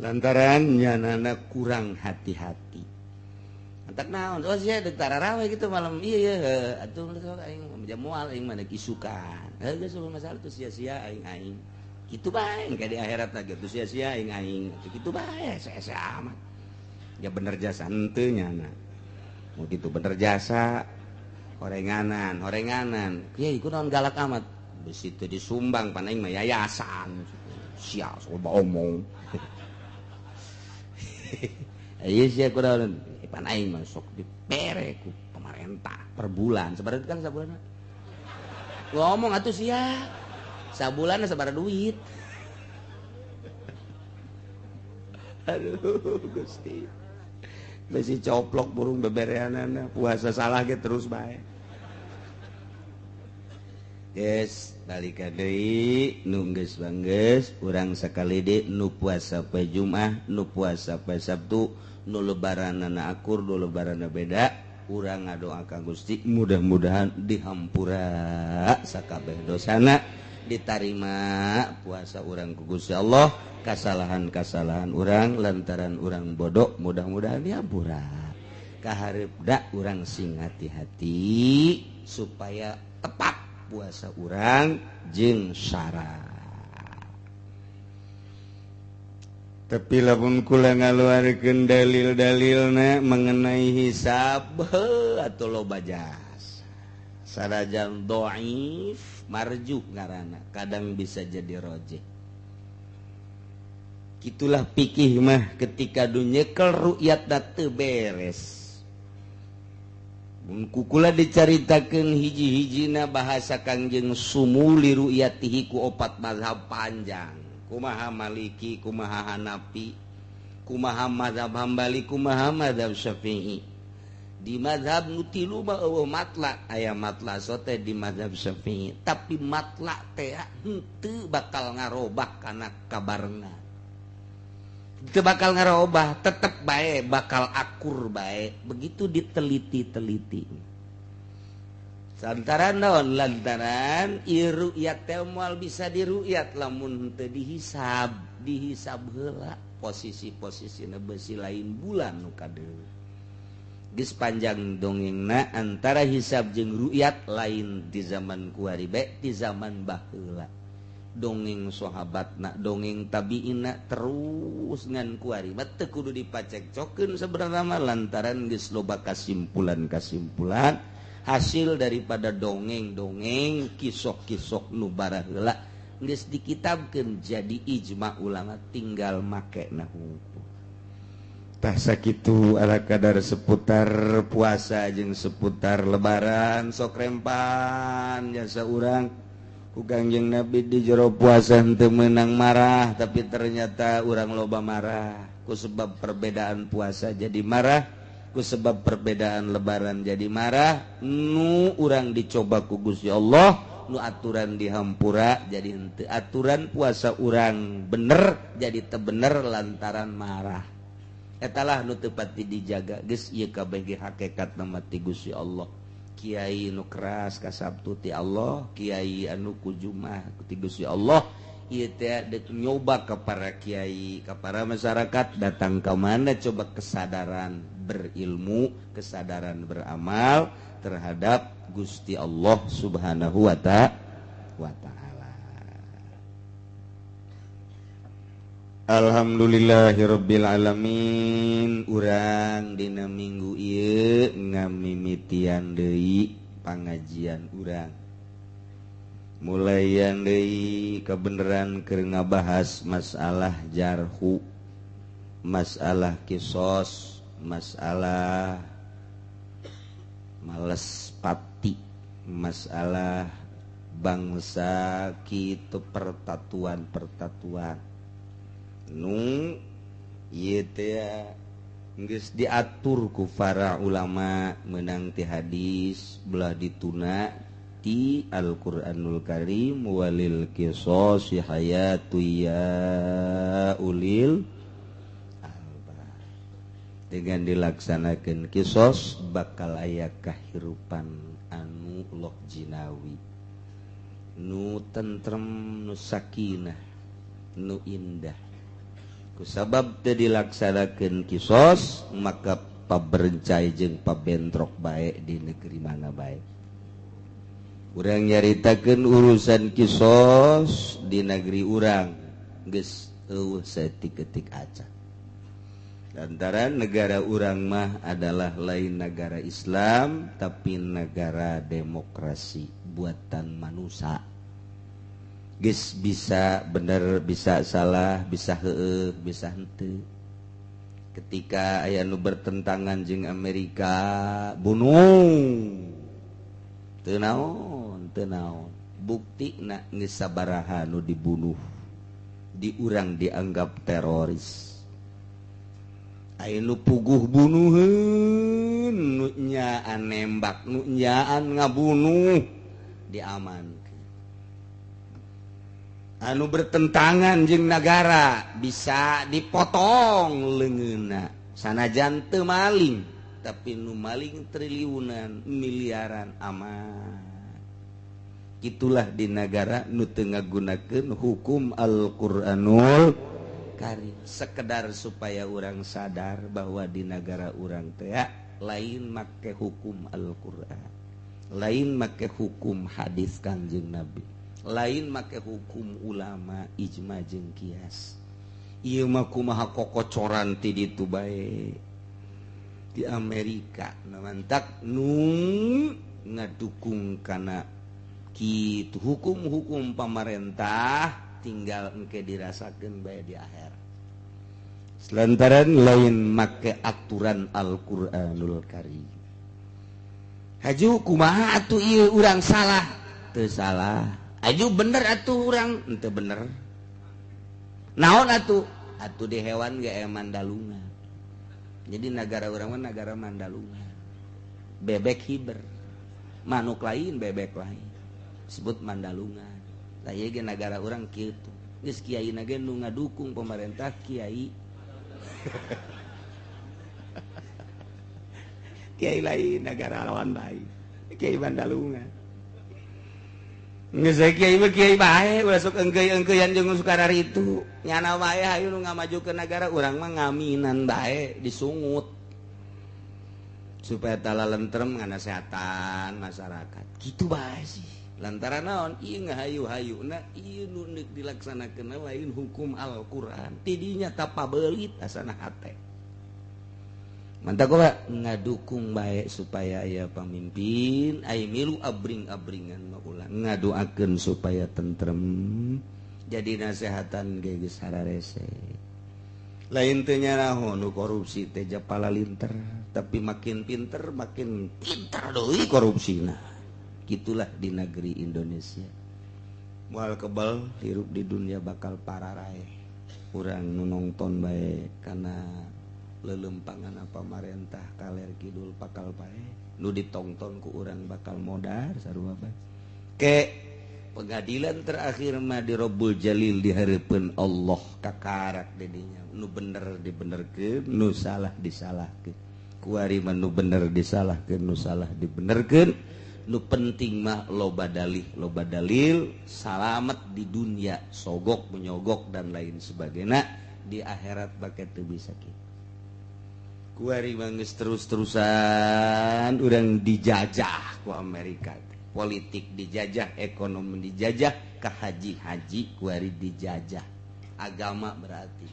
lantaran nyanana kurang hati-hati. Antak naon oh sia deuk taraweh gitu malam iya iya atuh aing moal aing mah deuk isukan heuh geus masalah tuh sia-sia aing aing kitu bae engke di akhirat lagi tuh sia-sia aing aing kitu bae sia-sia amat ya bener jasa henteu nyana mau gitu bener jasa horenganan horenganan kiai kunaon galak amat besi teu disumbang pan aing mah yayasan sia sok omong ieu sia kunaon pan aing mah sok dipere ku pemerintah per bulan sabaraha kan sabulan ngomong atuh sia sabulan sabaraha duit. Aduh Gusti besi coplok burung bebereanana puasa salah ge terus bae. Yes, balik deui nu geus banggeus urang sakali deui nu puasa poe Jumat, nu puasa poe Sabtu, nu lebaranana akur, nu lebaranana beda, urang ngadoa ka Gusti mudah-mudahan dihampura sakabeh dosana, ditarima puasa urang ku Gusti Allah, Kasalahan-kasalahan urang lantaran urang bodoh, mudah-mudahan dihampura. Kaharepda urang sing hati-hati supaya tepat puasa urang jeung syarat. Tapi lamun kula ngaluarkeun dalil-dalilna mengenai hisab atau loba jasa. Sanajan dhaif marjuh ngaranna, kadang bisa jadi rojih. Kitulah pikih mah ketika dunyekel ru'yat teu beres. Mun kukula dicaritakeun hiji-hijina bahasa Kangjeng sumuli ru'yatihi ku opat mazhab panjang. Kumaha Maliki, kumaha Hanafi, kumaha mazhab Hambali, kumaha mazhab Syafi'i. Di mazhab nu tilu mah eueuh matla, aya matla sote di mazhab Syafi'i, tapi matla teh henteu bakal ngarobah kana kabarengan. Teu bakal ngarobah, tetep bae bakal akur bae, begitu diteliti-teliti. Lantaran naon? Lantaran ieu ru'yat teh moal bisa diru'yat lamun teu dihisab, dihisab heula posisi-posisina besi lain bulan nu kadeuleu. Geus panjang dongengna antara hisab jeung ru'yat lain di zaman kuari bae, di zaman baheula. Dongeng sahabatna, dongeng tabiina terus ngan kuari mah teu kudu dipacekcokeun sebenarna mah lantaran geus loba kasimpulan-kasimpulan hasil daripada dongeng-dongeng kisok-kisok nu baraheula geus dikitabkeun jadi ijma ulama tinggal makena hungkul. Tah sakitu ala kadar seputar puasa jeung seputar lebaran sok rempan jasa urang ku Kangjeng Nabi di jero puasa henteu meunang marah, tapi ternyata urang loba marah ku sebab perbedaan puasa jadi marah, ku sebab perbedaan lebaran jadi marah. Nu urang dicoba ku Gusti Allah, nu aturan dihampura jadi henteu aturan puasa urang bener jadi teu bener lantaran marah. Etalah nu teu pati dijaga. Geus ieu kabeh ge hakikatna mah ti Gusti Allah. Kiai nu keras ka Sabtu ti Allah, kiai anu ku Jumat ti Gusti Allah. Ieu teh deuk nyoba ka para kiai, ka para masyarakat datang ka mana coba kesadaran berilmu, kesadaran beramal terhadap Gusti Allah Subhanahu wa ta'ala. Alhamdulillahirabbil alamin. Urang dina minggu ieu ngamimitian deui pangajian urang. Mulayan deui kebenaran keur ngabahas masalah jarhu, masalah kisos, masalah males pati, masalah bangsa kitu pertatuan-pertatuan nu ieu teh geus diatur ku para ulama meunang ti hadis belah dituna ti Al-Qur'anul Karim walil qisasi hayatu ya ulil albab. Dengan dilaksanakeun kisos bakal aya kahirupan anu loh jinawi, nu tentrem, nu sakinah, nu indah. Kusabab teu dilaksanakeun kisos maka paberencai jeung pabentrok bae di negeri mana bae. Urang nyaritakeun urusan kisos di negeri urang geus eueuh saeutik-eutik acan. Lantaran negara urang mah adalah lain negara Islam tapi negara demokrasi buatan manusia. Geus bisa bener, bisa salah, bisa heueuh, bisa henteu. Ketika aya nu bertentangan jeung Amerika, bunuh. Teu naon, teu naon. Buktina geus sabaraha nu dibunuh. Di urang dianggap teroris. Aya nu puguh bunuheun, nu nyaan nembak, nu nyaan ngabunuh, diaman. Anu bertentangan jeung nagara bisa dipotong leungeunna sanajan teu maling, tapi nu maling triliunan miliaran aman. Itulah di negara nu teu ngagunakeun hukum Al-Qur'anul Karim. Sekedar supaya urang sadar bahwa di negara urang teh lain make hukum Al-Qur'an, lain make hukum hadis Kangjeng Nabi, lain make hukum ulama ijma jeung kias. Ieu mah kumaha kokocoran ti ditu bae di Amerika. Mantak nu ngadukung kana kitu hukum-hukum pamarentah tinggal engke dirasakeun bae di akhir. Selantaran lain make aturan Al-Qur'anul Karim. Haju kumaha atuh ieu urang salah? Teu salah. Aju bener atuh urang henteu bener. Naon atuh? Atuh di hewan ge mandalungan. Jadi negara urang mah negara mandalungan. Bebek hiber. Manuk lain, bebek lain. Sebut mandalungan. Lah ieu ge nagara urang kitu. Geus kiai na ge nu ngadukung pemerintah kiai. Kiai lain negara lawan lain. Kiai mandalungan. Geus kiai mah kiai bae ulah sok engkeuy-engkeuyan jeung sukarari itu. Nyana wae hayu nu ngamajukeun nagara urang mah ngaminan bae disungut. Supaya tala lentrem nganasehatan masyarakat. Kitu bae sih. Lantaran naon ieu ngahayu-hayuna ieu nu deuk dilaksanakeun lain hukum Al-Qur'an. Tidinya tapabelit asana hate. Mantap kok ngadukung baik supaya aya pamimpin ai milu abring-abringan mah ulah ngadoakeun supaya tentrem jadi nasehatan ge geus hararese. Lain teu nyaraho nu korupsi teh japala linter, tapi makin pinter makin pinter deui korupsina. Gitulah di negeri Indonesia. Moal kebal hirup di dunia bakal pararaeh. Urang nu nongton bae kana lelempangan pamarentah kaler kidul bakal pae nu ditongton ku urang bakal modar sarua bae. Ke pengadilan terakhir mah di Rabbul Jalil di hareupeun Allah kakarak didinya nu bener dibenerkeun nu salah disalahkeun. Kuari mah nu bener disalahkeun nu salah dibenerkeun. Nu penting mah loba dalih loba dalil salamet di dunia sogok menyogok dan lain sebagainya di akhirat bakal teu bisa kitu. Kuari geus terus-terusan urang dijajah ku Amerika. Politik dijajah, ekonomi dijajah, ka haji-haji kuari dijajah. Agama berarti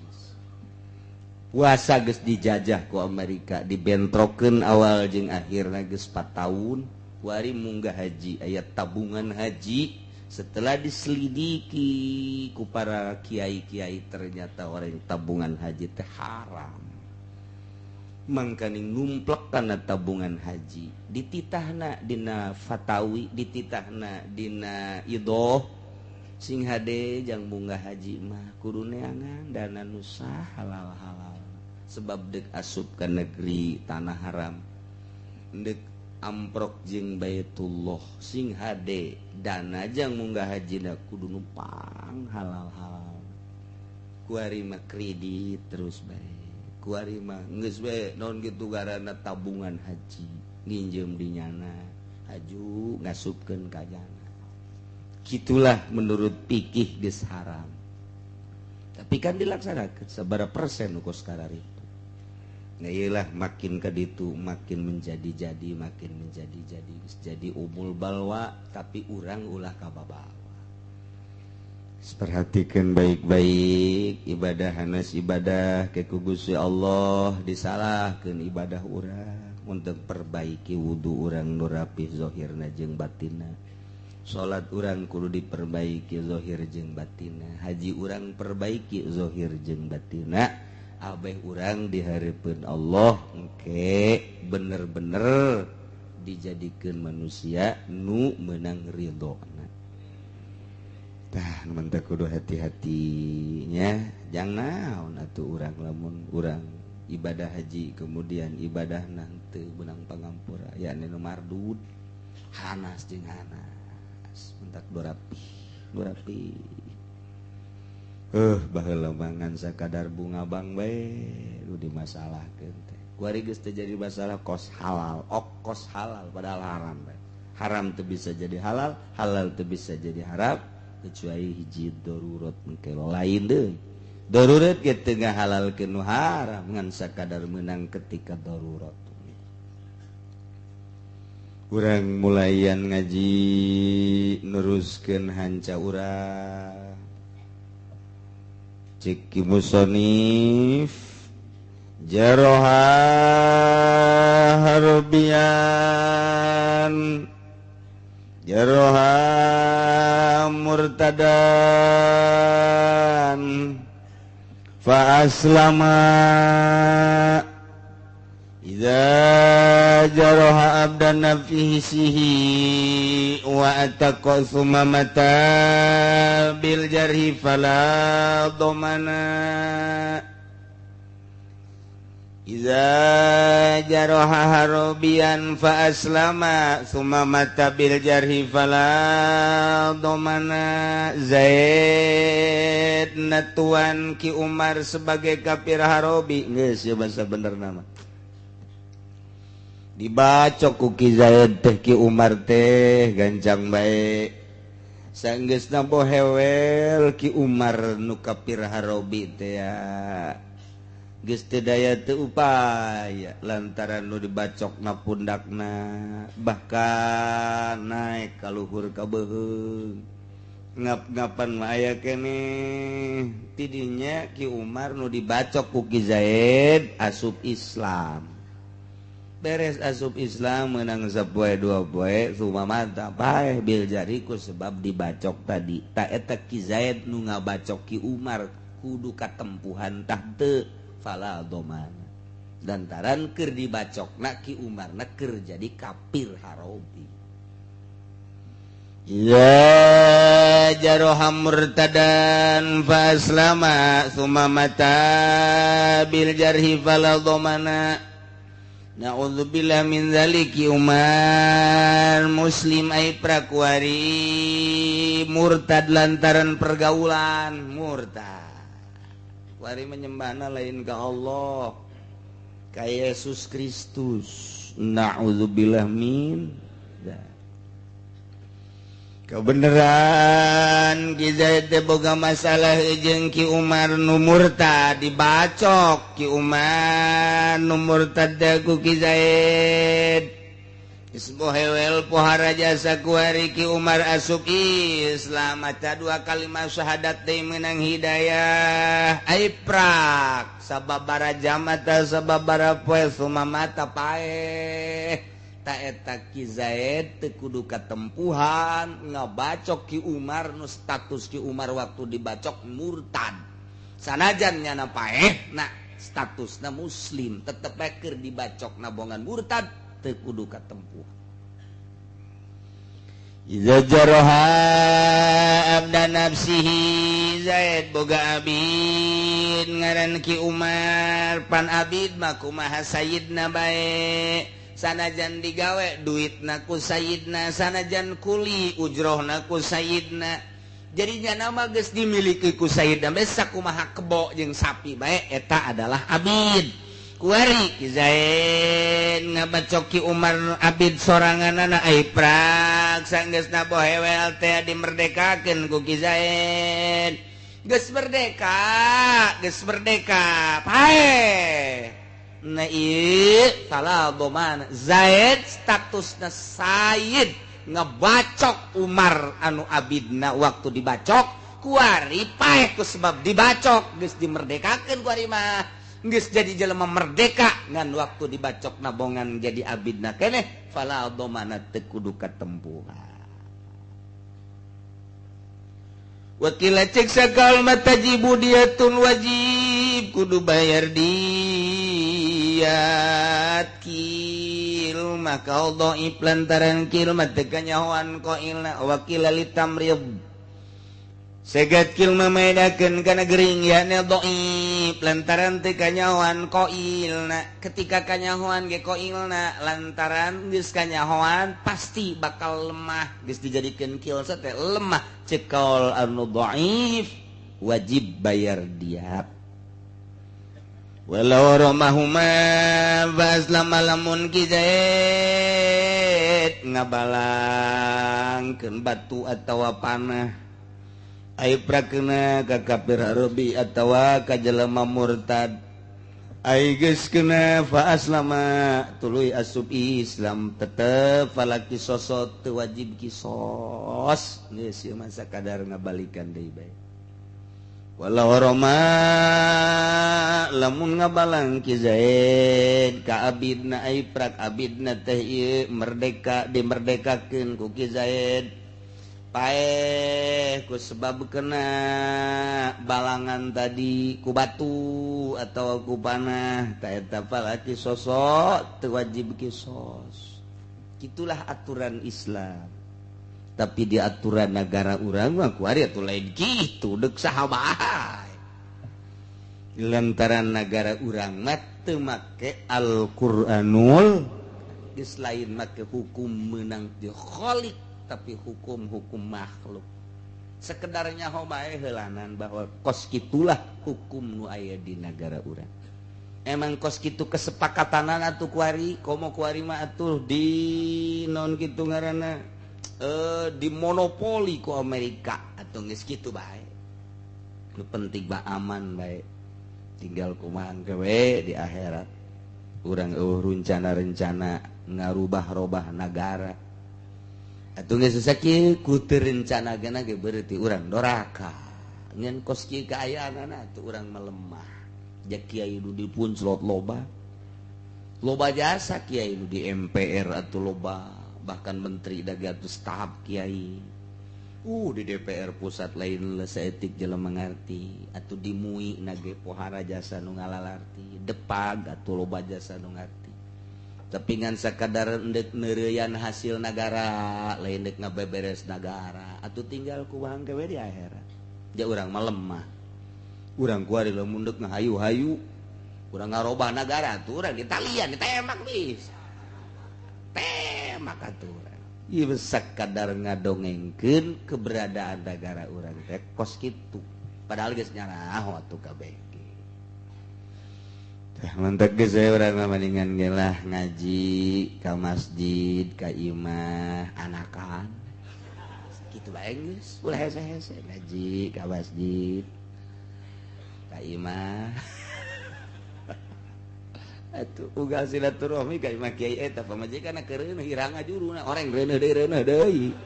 puasa geus dijajah ku Amerika, dibentrokeun awal jeung akhirna geus 4 tahun. Kuari munggah haji aya tabungan haji. Setelah diselidiki ku para kiai-kiai ternyata orang tabungan haji teh haram. Mangkaning numplek kana tabungan haji dititahna dina fatawi dititahna dina idoh sing hade jang munggah haji mah kudu neangan dana nu sah halal-halal sebab deuk asup ka negeri tanah haram deuk amprok jeung Baitullah sing hade dana jang munggah haji na kudu numpang halal-halal kuari mah kredit terus bae. Kuari mah geus we naon kitu garana tabungan haji nginjem di nyana haju ngasupkeun ka jana. Kitulah menurut fikih geus haram. Tapi kan dilaksanakeun sabaraha persen nu kos kararitu. Nah ieulah makin ka ditu makin menjadi-jadi makin menjadi-jadi geus jadi umul balwa tapi urang ulah kababawa. Perhatikan baik-baik ibadah hanas ibadah ke ku Gusti Allah disalahkeun ibadah urang untuk perbaiki wudu urang nu rapih zahirna jeung batinna. Salat urang kudu diperbaiki zahir jeung batinna, haji urang perbaiki zahir jeung batinna, abeh urang dihareupeun Allah engke bener-bener dijadikeun manusia nu meunang ridhona. Tah mantap kudu hati-hatinya jangan naon atuh urang lamun urang ibadah haji kemudian ibadah nanti benang pangampura yakni nu mardud hanas jeung hanas mentak dorapi baheula mangan sakadar bunga bang bae nu dimasalahkeun teh kuari geus teu jadi masalah kos halal ok kos halal padahal haram bae. Haram teu bisa jadi halal, halal teu bisa jadi haram kecuali hiji darurat mengke lain deui. Darurat ge teu ngahalalkeun nu haram ngan sakadar meunang ketika darurat. Urang mulayan ngaji neruskeun hanca urang. Cek Ki Musonif jaroha harobian jaroha murtadan fa aslama idza jaroha abdan nafsihi wa ataqa summa mata bil jarhi fala dhamana. Iza jaroha harobian fa aslama summa mata bil jarhi fala dhamana. Zaid natuan Ki Umar sebagai kafir harobi geus ya bahasa bener nama. Dibacok ku Ki Zaid teh Ki Umar teh gancang bae. Sanggeusna bohewel Ki Umar nu kafir harobi teh ya. Geus teu daya teu upaya lantaran nu dibacokna pundakna bahkan naik ka luhur ka beuheung. Ngap-ngapan mah aya keneh. Tidinya Ki Umar nu dibacok ku Ki Zaid asup Islam. Beres asup Islam menang sapoe dua poe sumamata paeh bil jariku sebab dibacok tadi. Ta eta Ki Zaid nu ngabacok Ki Umar kudu katempuhan tah teu fala domana. Lantaran keur dibacokna Ki Umar na keur jadi kafir harobi. Ya jaroha murtadan fa aslama summa mata bil jarhi fala domana. Na'udzubillah min zaliki Umar muslim ai prakuari murtad lantaran pergaulan murtad. Kuari menyembahna lain ka Allah, ka Yesus Kristus. Na'udzubillah min kebenaran Ki Zaid teh boga masalah jeung Ki Umar nu murtad dibacok Ki Umar nu murtad ku Ki Zaid. Geus bohewel pohara jasa kuari Ki Umar asup Islam maca dua kalimat syahadat teh meunang hidayah. Ai prak sababara jam atawa sababara poe sumamata paeh. Eta Ki Zaid teu kudu katempuhan ngabacok Ki Umar nu status Ki Umar waktu dibacok murtad. Sanajan nyana paeh na statusna muslim tetep bae keur dibacok na bongan murtad teu kudu katempuhan. Iza jaraha abda nafsihi Zaid boga abid ngaran Ki Umar pan abid mah kumaha sayyidna bae. Sanajan digawe duitna ku sayyidna, sanajan kuli ujrohna ku sayyidna. Jadinya nama geus dimiliki ku sayyidna bae sakumaha kebo jeung sapi bae eta adalah abid. Kuari Ki Zaid ngabacok Ki Umar abid soranganana ai prak sanggeusna bohewel teh dimerdekakeun ku Ki Zaid. Geus merdeka paeh. Nah ieu salah domana Zaid statusna Sayyid ngebacok Umar anu abidna waktu dibacok kuari paeh ku sebab dibacok geus dimerdekakeun kuari mah geus jadi jelema merdeka ngan waktu dibacok nabongan jadi abidna keneh fala domana teu kudu katempuhan. Wakila cek sakal matajibu diatun wajib kudu bayar diat kil maka dhaif lantaran kil mah teu kanyahoan qailna wakila litamrid segat kil mamaedakeun kana gering yakni dhaif lantaran teu kanyahoan qailna ketika kanyahoan ge qailna lantaran geus kanyahoan pasti bakal lemah geus dijadikeun kil teh lemah cek kaul anu dhaif wajib bayar diat. Walau romahuma baslama lamun Ki Zaid ngabalangkeun batu atawa panah Ai prakena ka kafir Arabi atawa ka jelema murtad. Ai geus kena fa aslama tuluy asup Islam tetep fala qisasa teu wajib kisos. Geus ieu mah sakadar ngabalikan deui bae. Walau roma lamun ngabalang Ki Zaid ka abidna ai prak abidna teh ieu merdeka dimerdekakeun ku Ki Zaid paeh ku sebab kena balangan tadi ku batu atau ku panah ta eta fala qisasa teu wajib kisos. Kitulah aturan Islam. Tapi di aturan negara urang mah kuari atuh lain kitu deuk saha bae. Lantaran negara urang mah teu make Al-Qur'anul geus lain make hukum meunang ti Khaliq tapi hukum-hukum makhluk. Sekedarnya nyaho bae heulanan bahwa kos kitulah hukum nu aya di negara urang. Emang kos kitu kesepakatanan atuh kuari komo kuari mah atuh di non kitu ngaranna dimonopoli ku Amerika atau geus kitu bae. Nu penting mah aman bae. Tinggal kumaha we di akhirat. Urang eueuh rencana-rencana ngarubah-robah nagara. Atuh geus sakieu ku teu rencana geuna ge berarti urang doraka. Ngan kos kieu kaayaanana atuh urang melemah. Ja kiai nu dipunslot loba. Loba jasa kiai nu di MPR atuh loba. Bahkan menteri dagang staf kiai di DPR pusat lain seetik jelema ngarti atau di MUI nage pohara jasa nu ngalalarti depag atau loba jasa nu ngarti tapi ngan sakadar endek neureuyan hasil nagara lain dek ngabeberes nagara atau tinggal ku bangke we di akhirat. Ja urang mah lemah urang kuari lamun deuk ngahayu-hayu urang ngarobah nagara atuh urang ditalian ditembak bisa tembak aturan. Ieu sakadar ngadongengkeun keberadaan negara urang teh kos kitu. Padahal geus nyaraho atuh kabeh ge. Teh mantek geus urang mah mendingan ge lah ngaji ka masjid ka imah anakan. Kitu bae geus ulah hese-hese ngaji ka masjid ka imah. Atuh ugal silaturahmi ka imah kiai eta pamajikan kereuneuh irang ngajuruna oreng reuneuh deui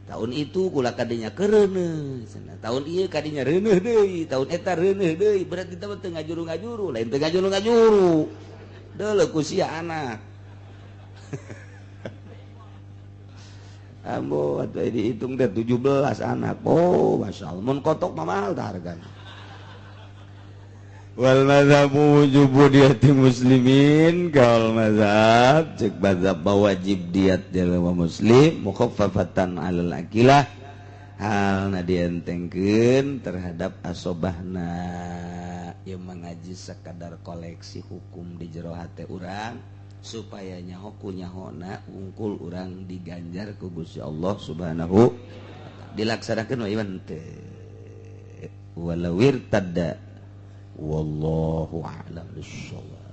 tahun itu kula kadinya kereuneuh cenah tahun ieu kadinya reuneuh deui tahun eta reuneuh deui berarti teh teu ngajuru-ngajuru lain teu ngajuru-ngajuru deuleu ku sia anak. Ambo atuh dihitung teh 17 anak. Oh masyaallah mun kotok mah mahal tah hargana. Wal mazhabu wujubu diyati muslimin kal mazhab cek mazhab wajib diat jelema muslim mukhaffafatan alal akilah halna dientengkeun terhadap asobahna ieu mengaji sakadar koleksi hukum di jero hate urang supaya nyaho ku nyahona wungkul urang diganjar ku Gusti Allah Subhanahu dilaksanakeun we ieu teh walau irtadda. Wallahu a'lam bissawab.